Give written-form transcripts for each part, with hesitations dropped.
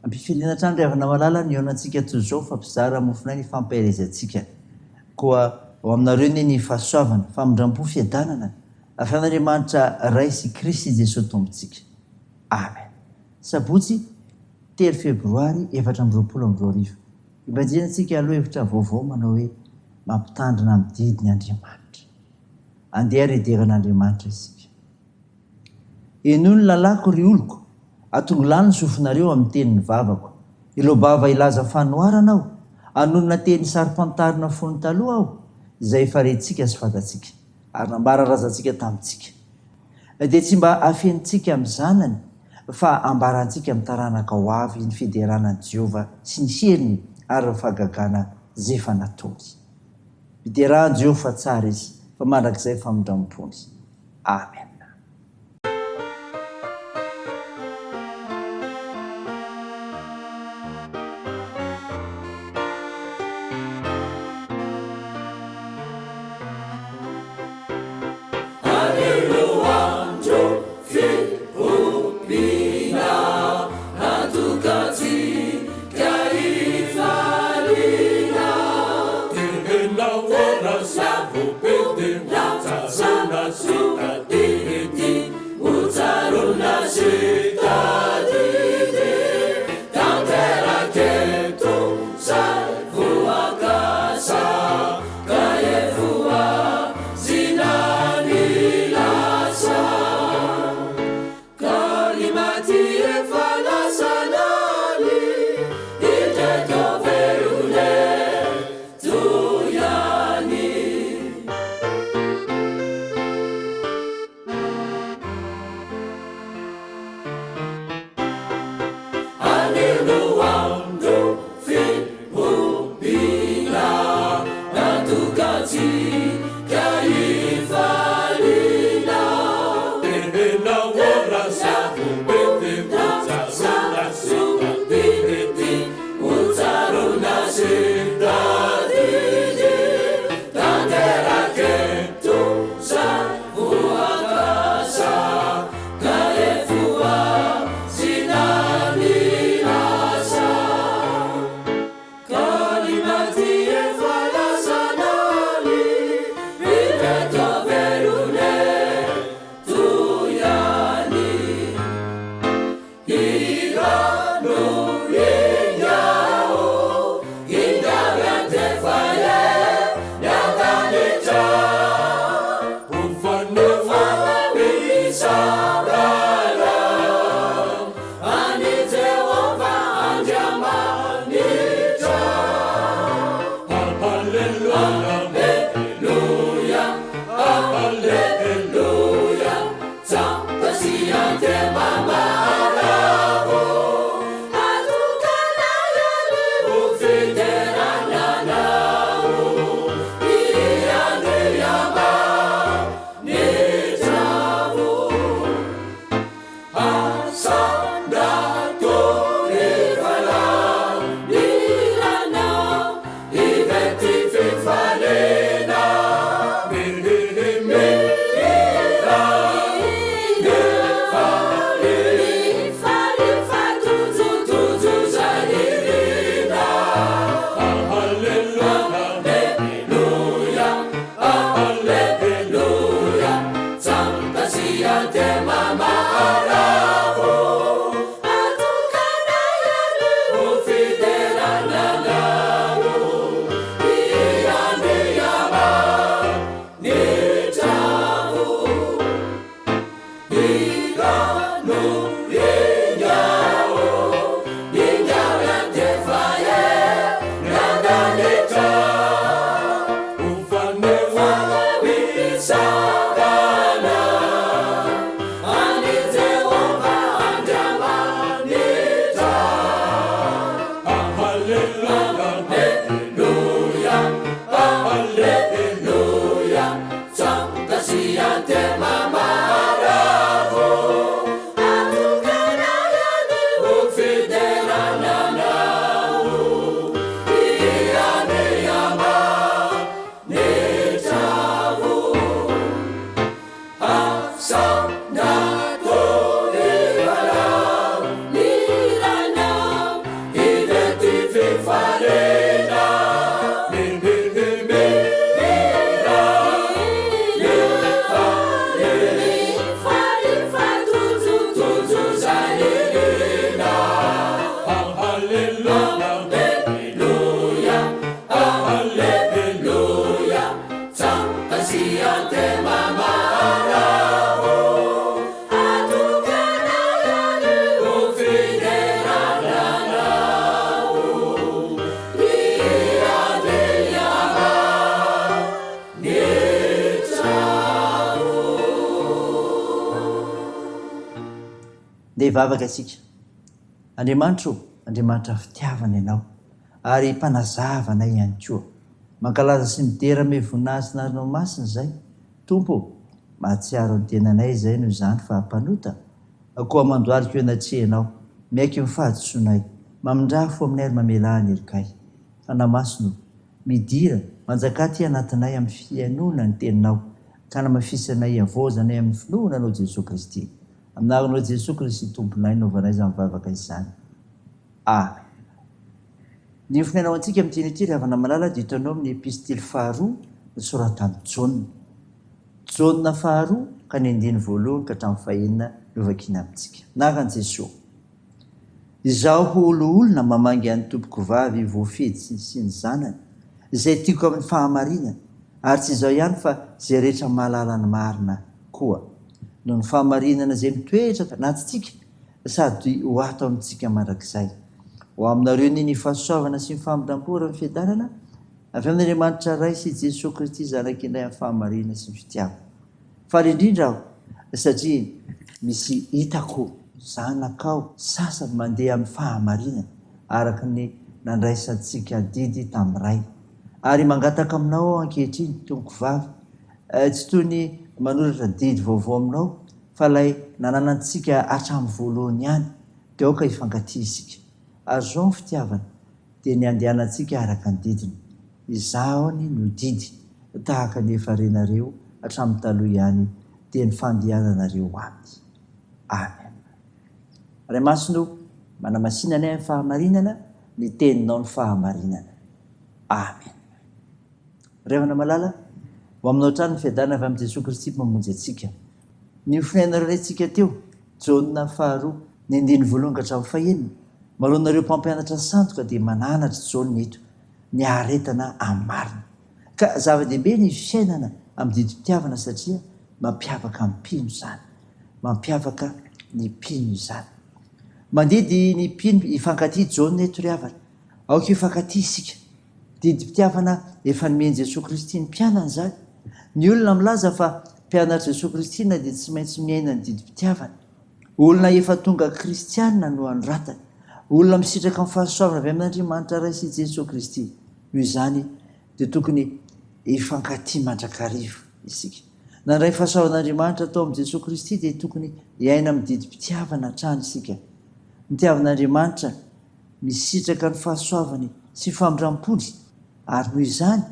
Ampifaliana hatrany ry havana malala ny hihaonantsika toy izao fa mpizara mofonay ny fampaherezantsika. Koa ho aminareo anie ny fahasoavana, famindrampo, fiadanana avy amin'Andriamanitra Ray sy Kristy Jesoa Tompontsika. Amen. Sabotsy telo febroary 2024. Ibanjinantsika aloha hevitra vaovao manao hoe mampitandrina amin'ny didiny Andriamanitra. Andeha ary hidera an'Andriamanitra isika. Henoy ny lalàko, ry oloko, atongilano ny sofinareo amin'ny tenin'ny vavako. Hiloa-bava hilaza fanoharana aho, hanonona teny saro-pantarina fony taloha aho, izay efa rentsika sy fantatsika, ary nambara razantsika tamintsika. Dia tsy mba afenintsika amin'ny zanany, fa ambarantsika amin'ny taranaka ho avy ny fiderana an'i Jehovah sy ny heriny ary ny fahagagana izay efa nataony. Miderà an'i Jehovah fa tsara izy, fa mandrakizay ny famindram-pony. Amen. Andeha hivavaka isika. Andriamanitra o, Andriamanitra fitiavana Ianao, ary Mpanazava anay ihany koa. Mankalaza sy midera ame voninahitsy narinao masina izay, Tompo o, mahatsiaro ny tenanay izay noho izany fa mpanota, koa mandohalika eo anatrehanao, miaiky ny fahadisoanay, mamindrà fo aminay ary mamelà ny helokay. Fanahy Masina o, midira, manjakà aty anatinay amin'ny fihainoana ny Teninao, ka hanamafisanay hihavaozanay amin'ny finoana Anao Jesoa Kristy. Amin'ny anaranao Jesoa Kristy Tomponay naovanay izany vavaka izany. Amen. Ny fonenao antsika amin'ity anio ity ry havana malala dia hitanao amin'ny epistily faharoa nosoratan'i Jaona. Jaona faharoa ka ny andininy voalohany ka hatramin'ny fahenina no vakiana amintsika. Anaran'i Jesoa. Izaho ho loholona mamangy an'ny tompokovavy voafidy sy sy ny zanany, izay tiako amin'ny fahamarinana, ary tsy izaho ihany fa izay rehetra mahalala ny marina koa. Noho ny fahamarinana izay mitoetra anatintsika sady ho ato amintsika mandrakizay. Ho aminareo anie ny fahasoavana sy ny famindram-po ary ny fiadanana avy amin'Andriamanitra Ray sy Jesoa Kristy Zanak'Indray amin'ny fahamarinana sy ny fitiavana. Faly indrindra aho satria misy hitako zanakao sasany mandeha amin'ny fahamarinana araka ny nandraisantsika adidy tamin'ny Ray. Ary mangataka aminao aho ankehitriny, Tompokovavy, tsy toy ny manoratra didy vaovao aminao fa ilay nananantsika hatramin'ny voalohany ihany, dia aoka hifankatia isika. Ary izao ny fitiavana, dia ny handehanantsika araka ny didiny. Izaho anie no didy, tahaka ny efa renareo hatramin'ny taloha ihany, dia ny fandehananareo aminy. Amen. Ray Masina o, manamasina anay amin'ny fahamarinana, ny Teninao no fahamarinana. Amen. Ry havana malala, ho aminao hatrany ny fiadanana avy amin'i Jesoa Kristy Mpamonjy antsika. Ny fiainana rentsika teo, Jaona faharoa, ny andininy voalohany ka hatramin'ny fahenina, manoloana ireo mpampianatra sandoka dia mananatra i Jaona eto ny haharetana amin'ny marina. Ka zava-dehibe ny fiainana amin'ny didim-pitiavana satria mampiavaka ny mpino izany. Mampiavaka ny mpino izany. Mandidy ny mpino hifankatia Jaona eto ry havana. Aoka hifankatia isika. Didim-pitiavana efa nomen'i Jesoa Kristy ny mpianany izany. Ny olona milaza fa mpianatr'i Jesoa Kristy na dia tsy maintsy miaina ny didim-pitiavana. Olona efa tonga kristiana no anoratany. Olona misitraka ny fahasoavana avy amin'Andriamanitra Ray sy Jesoa Kristy. Noho izany dia tokony hifankatia mandrakariva isika. Nandray fahasoavan'Andriamanitra tao amin'i Jesoa Kristy dia tokony hiaina amin'ny didim-pitiavana hatrany isika. Nitiavin'Andriamanitra misitraka ny fahasoavany sy famindram-pony, ary noho izany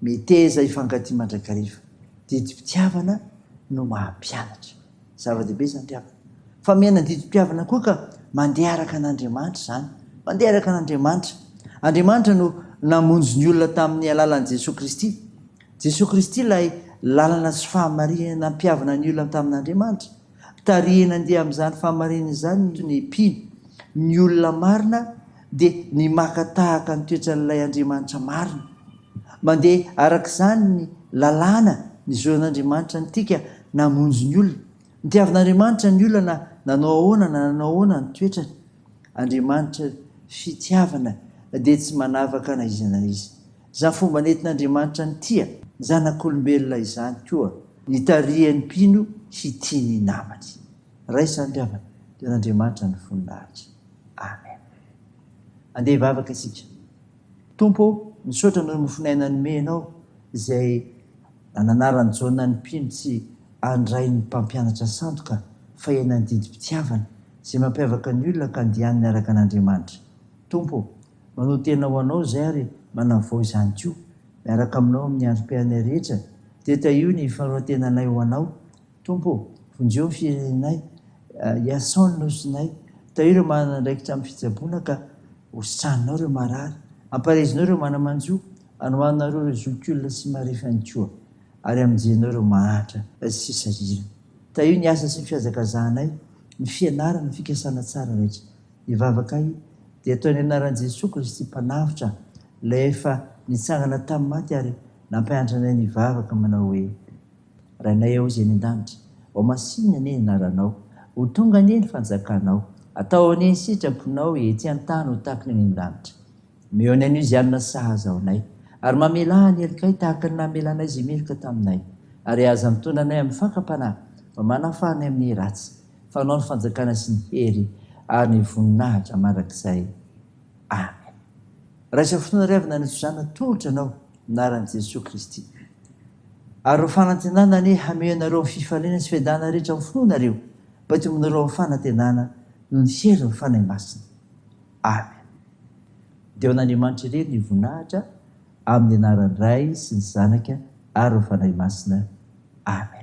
meteza hifankatia mandrakariva. Didim-pitiavana no maha-mpianatra. Zava-dehibe izany ry havana. Fa miaina didim-pitiavana koa ka mandeha araka an'Andriamanitra izany. Mandeha araka an'Andriamanitra. Andriamanitra no namonjy ny olona tamin'ny alalan'i Jesoa Kristy. Jesoa Kristy ilay lalana sy fahamarinana nampihavana ny olona tamin'Andriamanitra. Tarihina handeha amin'izany fahamarinana izany ny mpino. Ny olona marina dia ny maka tahaka ny toetran'ilay Andriamanitra marina. Mandeha araka izany ny lalàna nizoran'Andriamanitra antika namonjy ny olona. Nitiavin'Andriamanitra ny olona na nanao ahoana na nanao ahoana ny toetrany. Andriamanitra fitiavana dia tsy manavaka na iza na iza. Izany fomba nentin'Andriamanitra nitia ny zanak'olombelona izany koa nitarihan'ny mpino hitia ny namany. Raiso izany ry havana, dia an'Andriamanitra ny voninahitra. Amen. Andeha hivavaka isika. Tompo ô, misaotra noho ny mofon'aina nomenao izay nananaran'i Jaona ny mpino tsy handray ny mpampianatra sandoka fa hiaina ny didim-pitiavana izay mampiavaka ny olona ka andianiny araka an'Andriamanitra. Tompo ô, Manao tena ho Anao izay ary manavao izany koa, miaraka Aminao amin'ny androm-piainanay rehetra, dia tahio ny fanoloran-tenanay ho Anao. Tompo ô, vonjeo ny firenenay, iasao ny nosinay, tahio ireo manana andraikitra amin'ny fitsaboana ka hositraninao ireo marary, ampaherezinao ireo mana-manjo, anohananareo ireo zokiolona sy marefo ihany koa, ary amonjenao ireo mahantra sy sahirana. Tahio ny asa sy ny fihazakazahanay, ny fianarana, ny fikasana tsara rehetra. Ny vavakay dia atao ny anaran'i Jesoa Kristy Mpanavotra, Ilay efa nitsangana tamin'ny maty ary nampianatra anay ny hivavaka manao hoe, Rainay ao izay any an-danitra, ho masinina anie ny anaranao, ho tonga anie ny fanjakanao, atao anie ny sitraponao ety an-tany ho tahaka ny any an-danitra. Omeo anay anio izay hanina sahaza ho anay, ary mamelà ny helokay tahaka ny namelanay izay meloka taminay, ary aza mitondra anay amin'ny fakam-panahy, fa manafaha anay amin'ny ratsy. Fa Anao ny fanjakana sy ny hery ary ny voninahitra mandrakizay. Amen. Raisa fotoana ry havana ny Suzana atolotra anao anaran'i Jesoa Kristy. Ary ho fanantenana anie hamehy anareo amin'ny fifaliana sy fiadanana rehetra amin'ny finoanareo, mba hitombonareo amin'ny fanantenana noho ny herin'ny Fanahy Masina. Amen. Dia ho an'Andriamanitra irery ny voninahitra amin'ny anaran'ny Ray sy ny Zanaka ary ny Fanahy Masina. Amen.